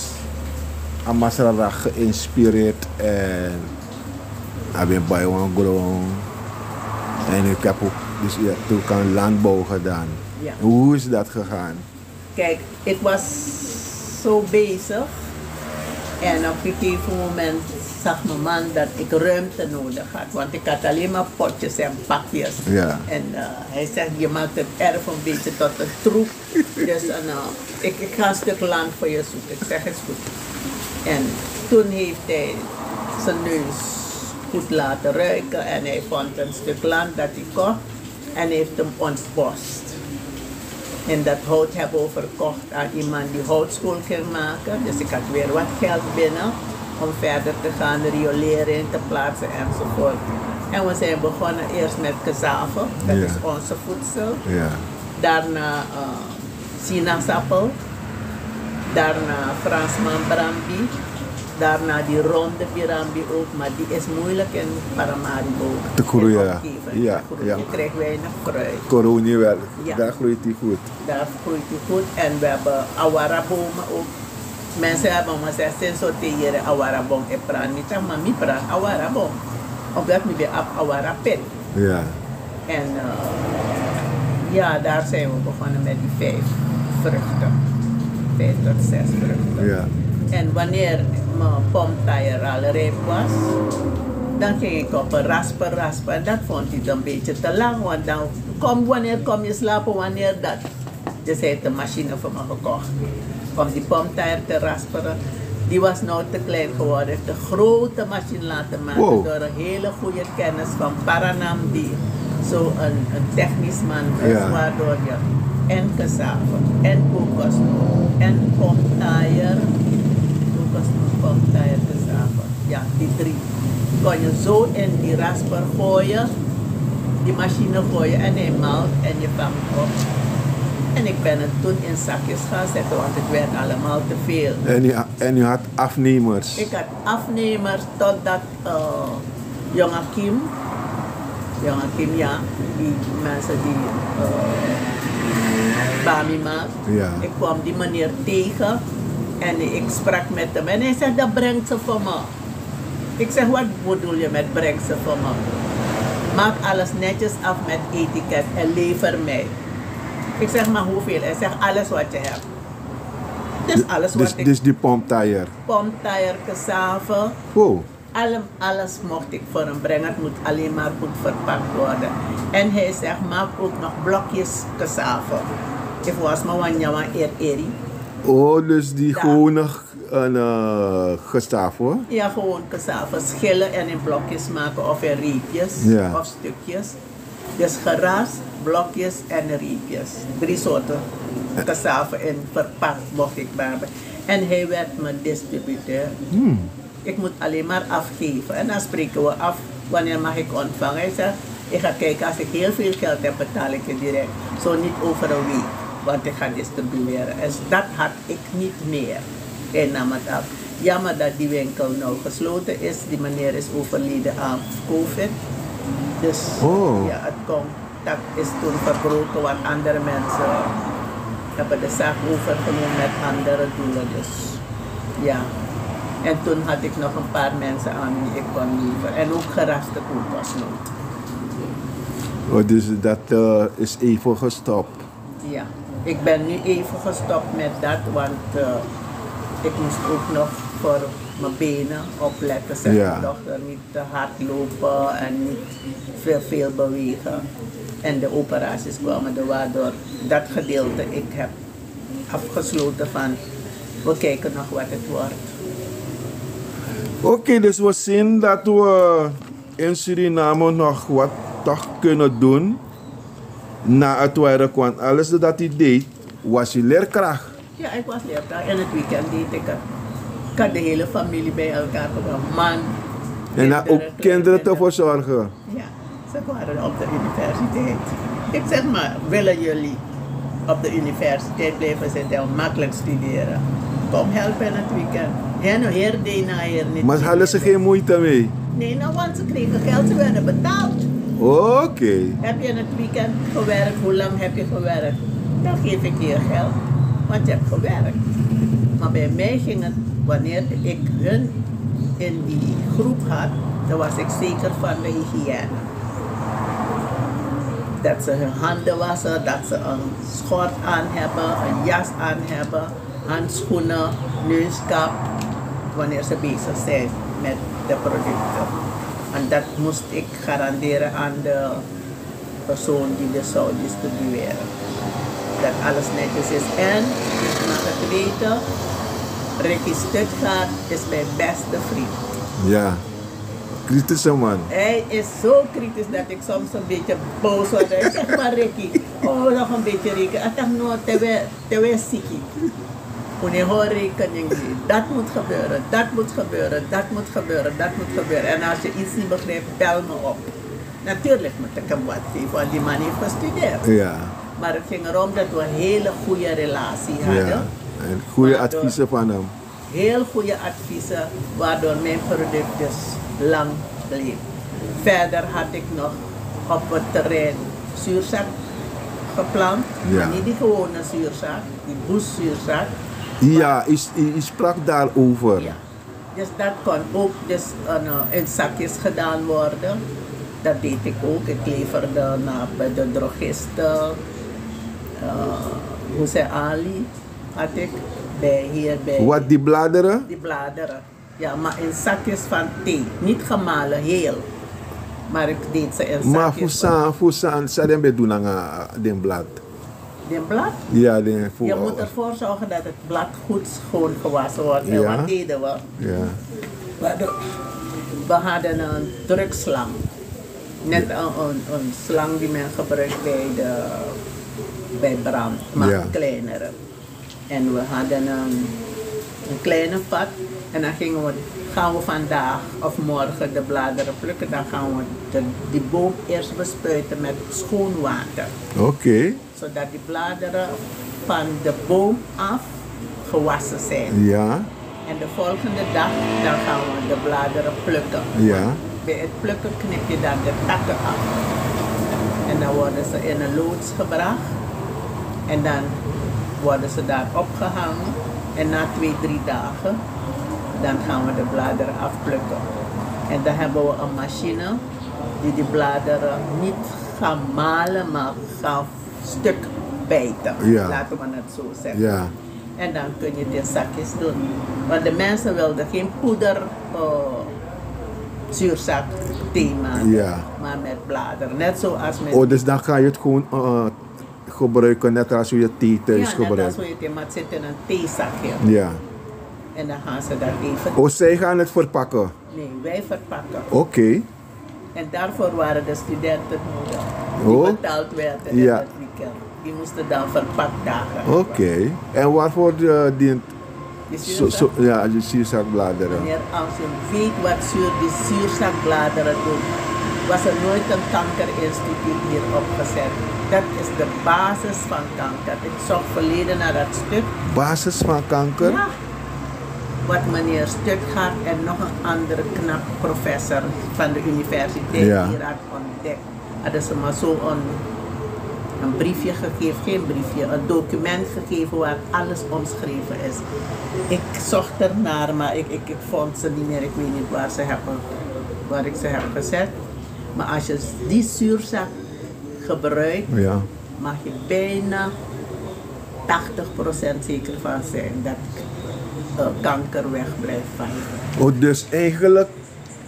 a masra raak geïnspireerd en A ben bai wan gron. En ik heb ook, dus je hebt ook aan landbouw gedaan. Ja. Hoe is dat gegaan? Kijk, ik was zo bezig. En op een gegeven moment zag mijn man dat ik ruimte nodig had. Want ik had alleen maar potjes en bakjes. Ja. En eh, hij zegt, je maakt het erf een beetje tot een troep. Dus een, eh, ik, ik ga een stuk land voor je zoeken. Ik zeg, is goed. En toen heeft hij zijn neus goed laten ruiken. En hij vond een stuk land dat hij kocht. En heeft hem ontbost. En dat hout hebben we verkocht aan iemand die houtschool ging maken. Dus ik had weer wat geld binnen om verder te gaan, de riolering te plaatsen enzovoort. En we zijn begonnen eerst met cassave, dat Ja. is onze voedsel. Ja. Daarna eh, sinaasappel. Daarna Fransman brambi. Daarna die ronde birambi ook, maar die is moeilijk in Paramaribo. Te groeien. In omgeving Ja, te groeien. Ja. Je krijgt weinig fruit. Koroni wel. Ja. Daar groeit hij goed. Daar groeit hij goed. En we hebben awarabomen ook. Mensen hebben me gezegd, sinds zo te hier awaraboom, ik praat niet aan, maar mi praat awaraboom. Omdat mi ben op awarapit. Ja. En eh, ja, daar zijn we begonnen met die vijf vruchten. Vijf tot zes vruchten. Ja. En wanneer mijn pomtaier al rijp was, dan ging ik op een rasper rasper. En dat vond hij een beetje te lang, want dan kom, wanneer kom je slapen, wanneer dat. Dus hij heeft een machine voor me gekocht om die pomtaier te rasperen. Die was nou te klein geworden. Heeft een grote machine laten maken Wow. Door een hele goede kennis van Paranamdi. Zo een, een technisch man, Ja. Waardoor je en cassave, en kokosnoot, en pomtaier. Kokosnoot, pomtaier, cassave. Ja, die drie. Kon je zo in die rasper gooien, die machine gooien en hij malt en je vangt op. En ik ben het toen in zakjes gaan zetten, want het werd allemaal te veel. En u, en u had afnemers? Ik had afnemers totdat eh Jonge Kim, Jonge Kim, ja, die mensen die eh Bami maakt. Ja. Ik kwam die meneer tegen en ik sprak met hem. En hij zegt, dat brengt ze voor me. Ik zeg, wat bedoel je met breng ze voor me? Maak alles netjes af met etiket en lever mij. Ik zeg, maar hoeveel? Hij zegt, alles wat je hebt. Dus alles wat Dus, ik... Dus die pomtaier? Pomtaier, cassave. Wow. Alles mocht ik voor hem brengen. Het moet alleen maar goed verpakt worden. En hij zegt, maak ook nog blokjes cassave. If was maar wan nyawan eri eri. Oh, dus die gewone uh, cassave? Ja, gewoon cassave. Schillen en in blokjes maken of in reepjes of stukjes. Dus geras, blokjes en reepjes. Drie soorten cassave in verpakt mocht ik maar hebben. En hij werd mijn distributeur. Ik moet alleen maar afgeven. En dan spreken we af wanneer mag ik ontvangen. Hij zegt, ik ga kijken, als ik heel veel geld heb, betaal ik je direct. Zo niet over een week, want ik ga distribueren. En dat had ik niet meer. Hij nam het af. Jammer dat die winkel nou gesloten is. Die meneer is overleden aan covid. Dus ja, het komt. Dat is toen verbroken, want andere mensen hebben de zaak overgenomen met andere doelen. Dus ja. En toen had ik nog een paar mensen aan wie ik kon leveren. En ook geraste kokosnoot. Oh, dus dat uh, is even gestopt? Ja, ik ben nu even gestopt met dat, want uh, ik moest ook nog voor mijn benen opletten, zeg ja. Mijn dochter niet te hard lopen en niet veel, veel bewegen. En de operaties kwamen er, waardoor dat gedeelte ik heb afgesloten van, we kijken nog wat het wordt. Oké, okay, dus we zien dat we in Suriname nog wat toch kunnen doen na het werk, want alles dat hij deed was je leerkracht. Ja, ik was leerkracht. In het weekend deed ik het. Ik had de hele familie bij elkaar gebracht. Man, en ook kinderen te verzorgen. Ja, ze waren op de universiteit. Ik zeg maar, willen jullie op de universiteit blijven zitten en makkelijk studeren? Kom helpen in het weekend. Hen heer dena hier niet. Maar hadden ze geen moeite mee? Nee, nou, want ze kregen geld, ze werden betaald. Oké. Okay. Heb je in het weekend gewerkt? Hoe lang heb je gewerkt? Dan geef ik je je geld, want je hebt gewerkt. Maar bij mij ging het, wanneer ik hun in die groep had, Dan was ik zeker van de hygiëne. Dat ze hun handen wassen, dat ze een schort aan hebben, een jas aan hebben, handschoenen, neuskap, wanneer ze bezig zijn met de producten. En dat moest ik garanderen aan de persoon die dus zou distribueren. Dat alles netjes is. En, ik mag het weten, Ricky Stuttgart is mijn beste vriend. Ja. Kritische man. Hij is zo kritisch dat ik soms een beetje boos word. Hij zegt: "Maar Ricky, kom we nog een beetje rekenen." Ik zeg: "No, te we, te we siki. Meneer, hoor rekening niet. Dat moet gebeuren, dat moet gebeuren, dat moet gebeuren, dat moet gebeuren. En als je iets niet begrijpt, bel me op." Natuurlijk moet ik hem wat geven, want die man heeft gestudeerd. Ja. Maar het ging erom dat we een hele goede relatie hadden. Ja. En goede adviezen van hem. Heel goede adviezen, waardoor mijn product dus lang bleef. Verder had ik nog op het terrein zuurzak geplant, maar niet die gewone zuurzak, die boeszuurzak. Ja, u, u, u sprak daarover. Ja. Dus dat kon ook dus, eh, in zakjes gedaan worden. Dat deed ik ook. Ik leverde naar bij de drogisten, eh, Hussein Ali. Had ik bij, hier bij. Wat, die bladeren? Die bladeren. Ja, maar in zakjes van thee. Niet gemalen, heel. Maar ik deed ze in zakjes. Maar voor san, voor san, san den ben doen aan, eh, den blad? Den blad? Ja, den voor. Je moet ervoor zorgen dat het blad goed schoon gewassen wordt. En wat deden we? Ja. We hadden, we hadden een drukslang. Net een, een, een slang die men gebruikt bij de, bij brand, maar kleinere. En we hadden een, een kleine vat. En dan gingen we, gaan we vandaag of morgen de bladeren plukken. Dan gaan we de, die boom eerst bespuiten met schoon water. Oké. Zodat die bladeren van de boom af gewassen zijn. Ja. En de volgende dag, dan gaan we de bladeren plukken. Ja. Bij het plukken knip je dan de takken af. En dan worden ze in een loods gebracht. En dan worden ze daar opgehangen. En na twee, drie dagen, dan gaan we de bladeren afplukken. En dan hebben we een machine die die bladeren niet gaan malen, maar gaan stuk bijten. Ja. Laten we het zo zeggen. Ja. En dan kun je het in zakjes doen. Want de mensen wilden geen poeder, eh, zuurzak thee maken, ja, maar met bladeren. Net zoals met. Oh, dus dan ga je het gewoon, eh, gebruiken, net als hoe je thee thuis gebruikt. Ja, net als hoe je thee, maar het zit in een theezakje. Ja. En dan gaan ze dat even. Oh, zij gaan het verpakken? Nee, wij verpakken. Oké. En daarvoor waren de studenten nodig, die betaald werden in het weekend. Die moesten dan verpakdagen hebben. Oké. En waarvoor, eh, dient die zuurzak? Zo, zo, ja, die zuurzakbladeren. Meneer, als u weet wat zuur, die zuurzakbladeren doen, was er nooit een kankerinstituut hier opgezet. Dat is de basis van kanker. Ik zocht verleden naar dat stuk. Basis van kanker? Ja. Wat meneer Stuttgart en nog een andere knap professor van de universiteit hier had ontdekt. Hadden ze me zo een, een briefje gegeven, geen briefje, een document gegeven waar alles omschreven is. Ik zocht ernaar, maar ik, ik, ik vond ze niet meer. Ik weet niet waar ze hebben, waar ik ze heb gezet. Maar als je die zuurzak gebruikt, ja, mag je bijna tachtig procent zeker van zijn dat, eh, kanker weg blijft van je. Oh, dus eigenlijk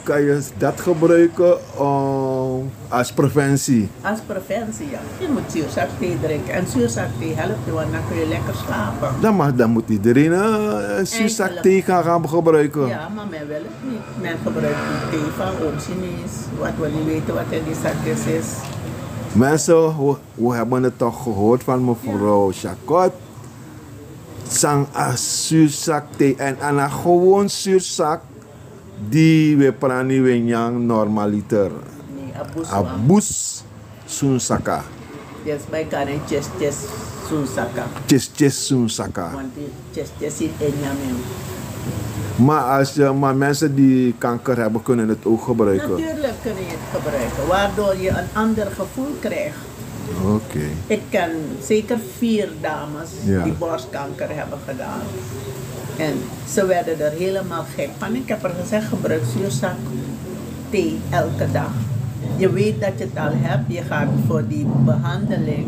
kan je dat gebruiken, eh, als preventie? Als preventie, ja. Je moet zuurzakthee drinken. En zuurzakthee helpt je, want dan kun je lekker slapen. Dan mag, dan moet iedereen, eh, zuurzakthee gaan, gaan gebruiken. Ja, maar men wil het niet. Men gebruikt die thee van oom Chinees, wat we niet weten wat in die zakjes is. Mensen, we, we hebben het toch gehoord van mevrouw Chacot. San a zuurzakthee, en a no gewoon zuurzak di we prani we nyan normaliter. Nee, a bus wan. A bus sunsaka. Yes, bij kan en chest chest sunsaka. Chest chest sunsaka. Want die chest chest in en nyan en. Maar als je, maar mensen die kanker hebben kunnen het ook gebruiken? Natuurlijk kunnen je het gebruiken, waardoor je een ander gevoel krijgt. Oké. Ik ken zeker vier dames, ja, die borstkanker hebben gedaan. En ze werden er helemaal gek van. Ik heb er gezegd: "Gebruik zuurzak." thee elke dag. Je weet dat je het al hebt, je gaat voor die behandeling,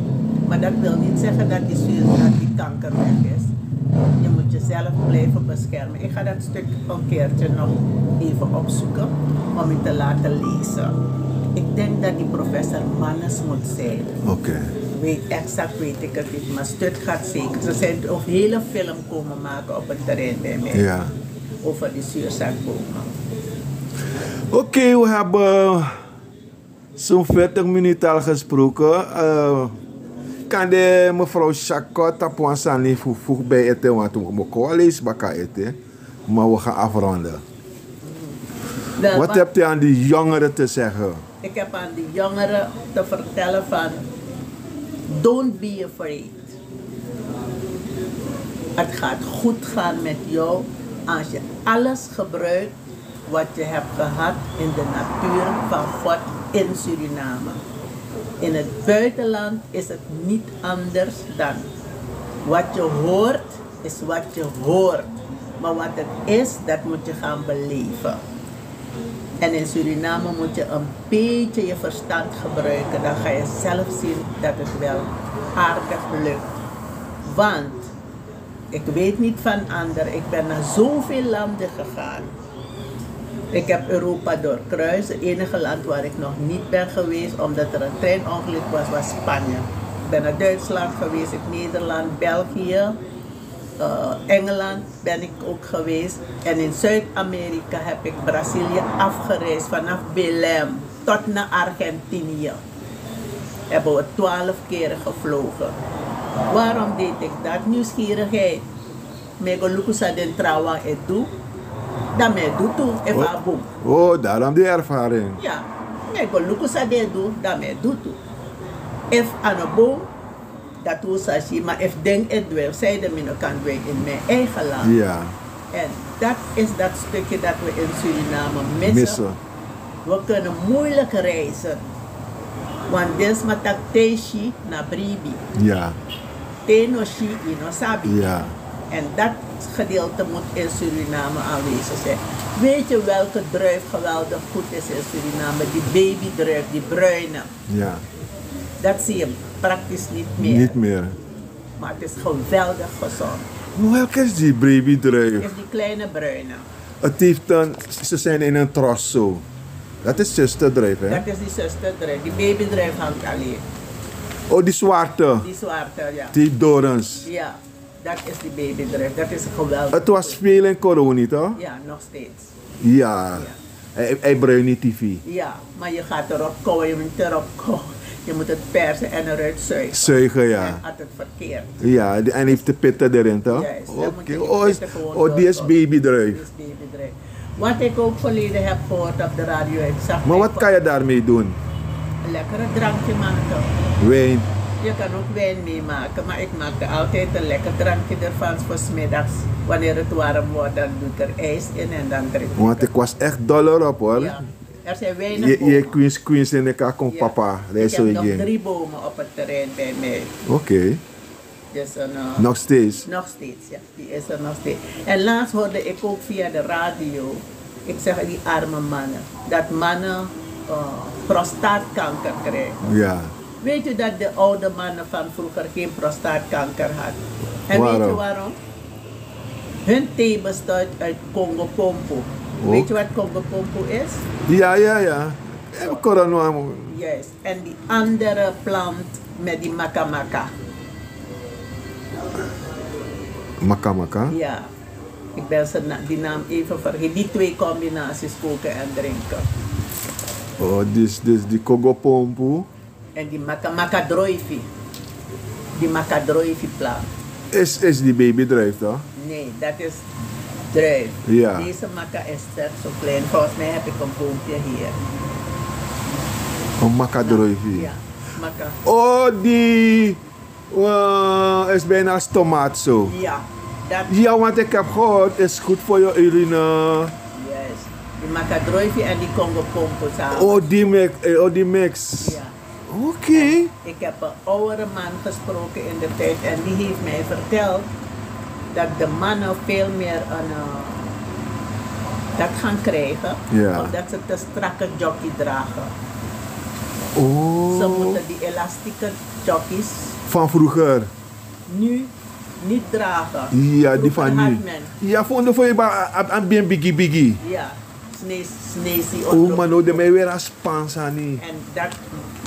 maar dat wil niet zeggen dat die zuur, dat die kanker weg is. Je moet jezelf blijven beschermen. Ik ga dat stuk een keertje nog even opzoeken om u te laten lezen. Ik denk dat die professor Mannes moet zijn. Oké. Weet, exact weet ik het niet, maar Stuttgart zeker. Ze zijn ook hele film komen maken op het terrein bij mij. Ja. Over die zuurzakbomen. Oké, we hebben zo'n veertig minuten al gesproken. Eh, kan de mevrouw Chacot tapu wan sani voeg bij ete, want we mogen wel eens baka ete. Maar we gaan afronden. Wel, wat hebt u aan die jongeren te zeggen? Ik heb aan die jongeren te vertellen van: don't be afraid. Het gaat goed gaan met jou als je alles gebruikt wat je hebt gehad in de natuur van God in Suriname. In het buitenland is het niet anders dan: wat je hoort, is wat je hoort. Maar wat het is, dat moet je gaan beleven. En in Suriname moet je een beetje je verstand gebruiken. Dan ga je zelf zien dat het wel aardig lukt. Want ik weet niet van anderen. Ik ben naar zoveel landen gegaan. Ik heb Europa doorkruist. Het enige land waar ik nog niet ben geweest, omdat er een treinongeluk was, was Spanje. Ik ben naar Duitsland geweest, ik Nederland, België, eh, Engeland ben ik ook geweest. En in Zuid-Amerika heb ik Brazilië afgereisd, vanaf Belém tot naar Argentinië. Hebben we twaalf keren gevlogen. Waarom deed ik dat? Nieuwsgierigheid. Mi e go luku san den trawan e du, dan mi e du tu, efu a bun. Oh, daarom die ervaring. Ya, mi e go luku san den e du, dan mi e du tu. Efu a no bun, dan tu sa si, maar efu den e du en, sanede mi no kan du en in mijn eigen land. Ja. En dat is dat stukje dat we in Suriname missen. Missen. We kunnen moeilijk reizen. Want den sma taki te yu si na bribi. Ja. Te yu no si, yu no sabi. Ja. En dat gedeelte moet in Suriname aanwezig zijn. Weet je welke druif geweldig goed is in Suriname? Die babydruif, die bruine. Ja. Dat zie je praktisch niet meer. Niet meer. Maar het is geweldig gezond. Maar welke is die babydruif? Is die kleine bruine. Het heeft een, ze zijn in een tros zo. Dat is zusterdruif, hè? Dat is die zusterdruif. Die babydruif hangt alleen. Oh, die zwarte. Die zwarte, ja. Die dorens. Ja, dat is die babydruif. Dat is geweldig. Het was veel in Coronie, toch? Ja, nog steeds. Ja. Ja. Hij, hij bruin niet tv. Ja, maar je gaat erop kouwen, je moet niet erop kouwen. Je moet het persen en eruit zuigen. Zuigen, ja. En altijd verkeerd. Ja, die, en heeft de pitten erin, toch? Juist, dan moet je die pitten gewoon doorkouwen. Oh, die is babydruif. Die is babydruif. Wat ik ook verleden heb gehoord op de radio, ik zag... Maar wat kan je daarmee doen? Een lekkere drankje maken. Wijn. Je kan ook wijn meemaken, maar ik maakte altijd een lekker drankje ervan voor 's middags. Wanneer het warm wordt, dan doe ik er ijs in en dan drink ik het. Want ik was echt dol erop, hoor. Ja. Er zijn weinig bomen. Je, je Queens, Queens en ik kon papa. Ja. Ik heb nog drie bomen op het terrein bij mij. Oké. Dus een, eh, nog steeds? Nog steeds, ja. Die is er nog steeds. En laatst hoorde ik ook via de radio, ik zeg die arme mannen, dat mannen, eh, prostaatkanker krijgen. Ja. Weet u dat de oude mannen van vroeger geen prostaatkanker hadden? En weet je waarom? Hun thee bestond uit Congo pompu. Oh. Weet je wat Congo pompu is? Ja, ja, ja. Eh, corona. Juist. En die andere plant met die makamaka. Makamaka? Ja. Ik ben ze na-, die naam even vergeten. Die twee combinaties koken en drinken. Oh, dus, dus die Congo pompu. En die maka, maka druifi. Die maka druifi plant. Is, is die babydruif, toch? Nee, dat is druif. Ja. Deze maka is net zo klein. Volgens mij heb ik een boompje hier. Een maka druifi? Ja, maka. Oh, die, eh, is bijna als tomaat zo. Ja, dat... Ja, want ik heb gehoord, is goed voor je urine. Juist. Die maka druifi en die Congo pompu samen. Oh, die mix. Eh, oh, die mix. Ja. Oké. Ik heb een oudere man gesproken in de tijd en die heeft mij verteld dat de mannen veel meer een, eh, dat gaan krijgen, omdat ze te strakke jockey dragen. Oh. Ze moeten die elastieke jockeys van vroeger nu niet dragen. Ja, die van nu. Ja, voor de voor je aan bien bigi bigi. Ja, snesi. Oh, maar no, de mij weer aan span sani. En dat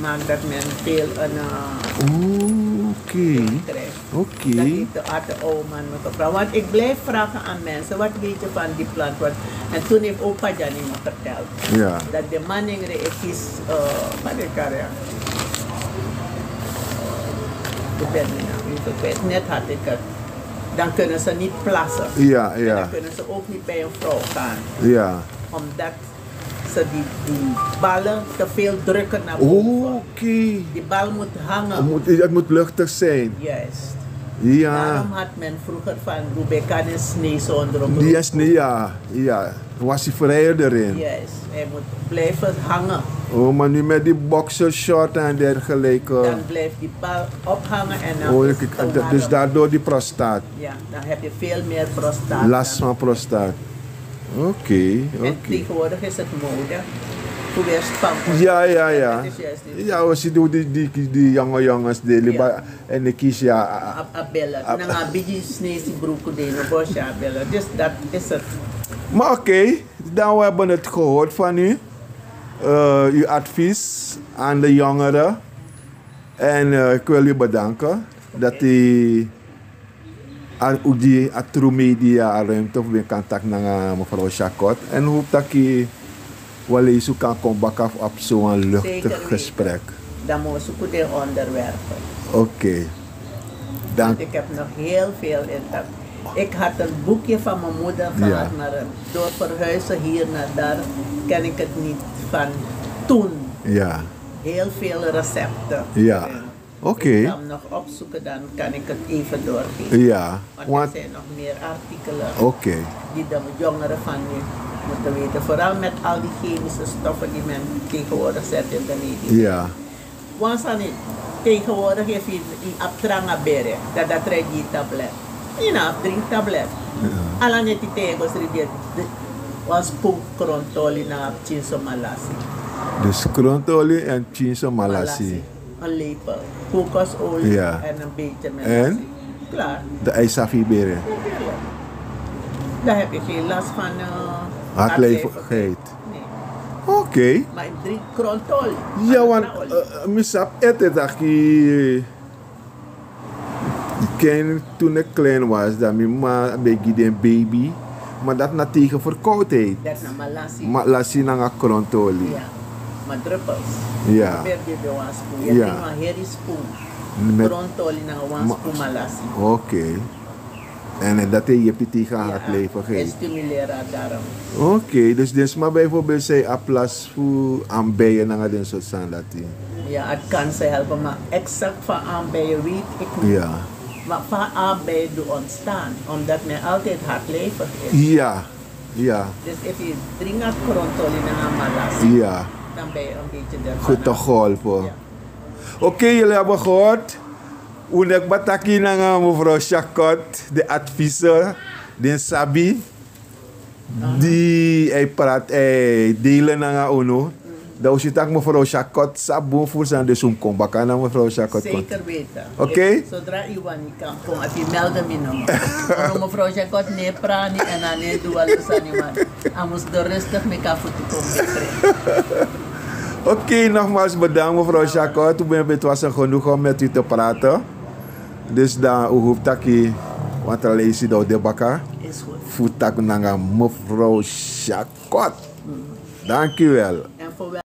maakt dat men veel een, eh, oké, krijgt. Oké. Dat heeft de, had de oude man moeten vragen. Want ik blijf vragen aan mensen, wat weet je van die plant? Want, en toen heeft opa Gianni me verteld. Ja. Dat de manning is, eh, wat ik daar, ja. Ik ben nu nog even kwijt. Net had ik het. Dan kunnen ze niet plassen. Ja, ja. En dan kunnen ze ook niet bij een vrouw gaan. Ja. Omdat ze die, die ballen te veel drukken naar boven. Oké. Die bal moet hangen. Het moet, het moet luchtig zijn. Juist. Ja. Daarom had men vroeger van Rubekanis nee zonder broek. Die is nee, ja, ja. Was hij vrijer erin. Juist. Hij moet blijven hangen. Oh, maar nu met die boxershort en dergelijke. Dan blijft die bal ophangen en dan, oh, is het, dus daardoor die prostaat. Ja, dan heb je veel meer prostaat. Last van prostaat. Oké, oké. En tegenwoordig is het mode. Voor weer spanken. Ja, ja, ja. Dat is juist niet. Ja, we zien die, die, die, die jonge jongens, die liba en de kies, ja. Abellen. Dan gaan bigi snesi broeken, die no bosje abellen. Dus dat is het. Maar oké, dan we hebben het gehoord van u. Eh, uw advies aan de jongeren. En, eh, ik wil u bedanken dat u a, u gi a tru media a ruimte fu ben kan taki nanga mevrouw Chacot. En hoop taki wan leisi u kan kon baka fu abi so wan luchtig gesprek. Dan mi o suku den onderwerpen. Oké. Dank. Want ik heb nog heel veel in dat. Ik had een boekje van mijn moeder gehad, maar, eh, door verhuizen hier naar daar ken ik het niet van toen. Ja. Heel veel recepten. Ja. Oké. Ik ga hem nog opzoeken, dan kan ik het even doorgeven. Ja. Want er zijn nog meer artikelen, oké, die de jongeren van nu moeten weten. Vooral met al die chemische stoffen die men tegenwoordig zet in de medicijn. Ja. Want sani, tegenwoordig, efu yu abi tranga bere, dan dati e gi yu tablet. Yu no abi dringi tablet. Ja. Ala neti ten yu e go sri, wan spoon krontoli nanga pikinso malasi. Dus krontoli en pikinso malasi. Malasi. Een lepel kokosolie, ja, en een beetje melasi. En? Klaar. Dan e sabi bere. Natuurlijk. Dan heb je geen last van, eh, hartlevenigheid. Nee. Oké. Maar ik drink krontoli. Ja, want, eh, mi sabi ete taki, ken, toen ik klein was, dan mi mama ben gi den baby. Maar dat na tegen verkoudheid. Dat na malasi. Malasi nanga krontoli. Ja. Maar druppels. Ja. Probeer di ben wan spoon. Ja. Yu e drink wan heri spoon. Met krontoli nanga wan spoon malasi. Oké. En, eh, dat e yepi tegen a hartlevenigheid. Ja, en stimuleer a darm. Oké, dus den sma bijvoorbeeld san e abi last fu aanbijen nanga den sortu sani dati. Ja, het kan ze helpen, maar exact van aanbijen weet ik niet. Ja. Maar van aanbijen doen ontstaan, omdat men altijd hardlevig is. Ja, ja. Dus efu yu drink a krontoli nanga malasi, ja, dan ben je een beetje ervan af. Goed geholpen. Ja. Oké, jullie hebben gehoord. Un e kba taki nanga mevrouw Chacot, den adviezen, den sabi di a e prati, a e delen nanga unu. Dan un si taki mevrouw Chacot sabi bun furu sani, dus un mus kon baka na mevrouw Chacot. Zeker weten. Oké? Zodra yu wani kan kon, efu yu melde mi no. Mevrouw Chacot no e prani en a no e du wan sani, man. A mus de rustig meki a futu kon. Oké, nogmaals bedankt mevrouw Chacot. U bent, het was een genoegen om met u te praten. Dus dan, u hoeft taki, want a leisi dan u de baka. Is goed. Fu taki nanga mevrouw Chacot. Dank u wel. En voor